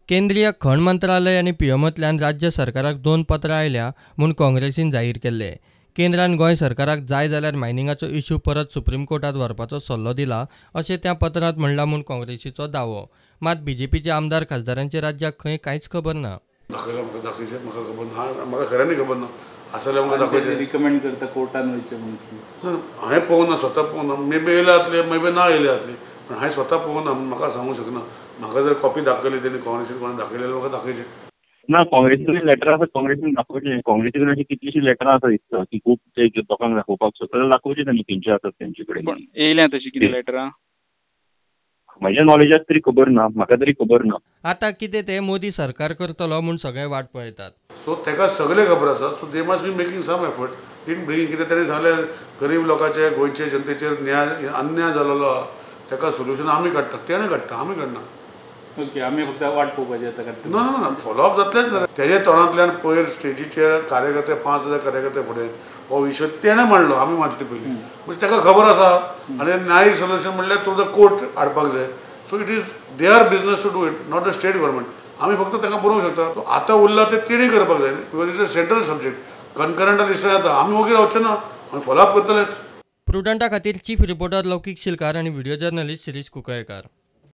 केंद्रीय खण मंत्रालय आनी पीएमओंतल्यान राज्य सरकाराक 2 पत्रां आयल्या म्हूण काँग्रेसीन जाहीर केल्ले. केंद्रान गोंय सरकाराक जाय जाल्यार मायनिंगाचो इश्यू परत सुप्रीम कोर्टात व्हरपाचो सल्लो दिला अशें त्या पत्रांत म्हणलां म्हूण काँग्रेसीचो दावो. मात बीजेपीच्या आमदार खासदारांचे राज्याक खंय कांयच खबर ना. दाखयला म्हाका, दाखयचें म्हाका खबर ना, म्हाका खऱ्यांनी खबर ना. आसा जाल्यार म्हाका दाखयचें. रिकमेंड करता कोर्टान वयचें म्हणून. हांवें पळोवंक ना, स्वता पळोवंक ना. मे बी येयल्या जातले, मे बी ना येयल्या जातली, पूण हांवें स्वता पळोवंक ना, म्हाका सांगूंक शकना. म्हाका जर कॉपी दाखयली तेणी काँग्रेसीन कोणें दाखयली जाल्यार म्हाका दाखयचें. ना, काँग्रेसीन लेटर आसा, काँग्रेसीन दाखोवचें. काँग्रेसी कडेन अशी कितलीशीं लेटरां आसा दिसता की खूब ते लोकांक दाखोवपाक सोदता जाल्यार दाखोवचें तांणी, खंयचे आसात तेंचे कडेन. पण येयल्या तशी कितें लेटरां? म्हज्या नॉलेजाक तरी खबर ना, म्हाका तरी खबर ना. आतां कितें तें मोदी सरकार करतलो म्हूण सगळे वाट पळयतात. सो ताका सगळें खबर आसा. So they must be making some effort in bringing. कितें ताणें सांगलें गरीब लोकांचे गोंयचे जनतेचेर न्याय अन्याय जाल्लो आहा, ताका सोल्युशन आमी काडटा, तेणें काडटा, आमी काडना. ओके, आमी फक्त वाट पळोवपाची आतां काडटा. ना ना ना, फॉलोअप जातलेंच ना. तेजे तोंडांतल्यान पयर स्टेजीचेर कार्यकर्ते 5000 कार्यकर्ते फुडें हो विशय तेणें मांडलो, आमी मांडले पयलीं. म्हणजे ताका खबर आसा. आनी न्यायीक सोल्युशन म्हणल्यार तुका कोर्ट हाडपाक जाय. So it is their business to do it, not the state government. आमी फक्त ताका बरोवंक शकता. सो आतां उरला तें तेणी करपाक जाय, because it's a central subject. कनकरंटान दिसना जाता, आमी वगीर रावचे ना, आमी फॉलोअप करतलेच. प्रुडंटा खातीर चीफ रिपोर्टर लौकीक शिलकार आनी व्हिडिओ जर्नलिस्ट शिरीष कुंकळयेंकार.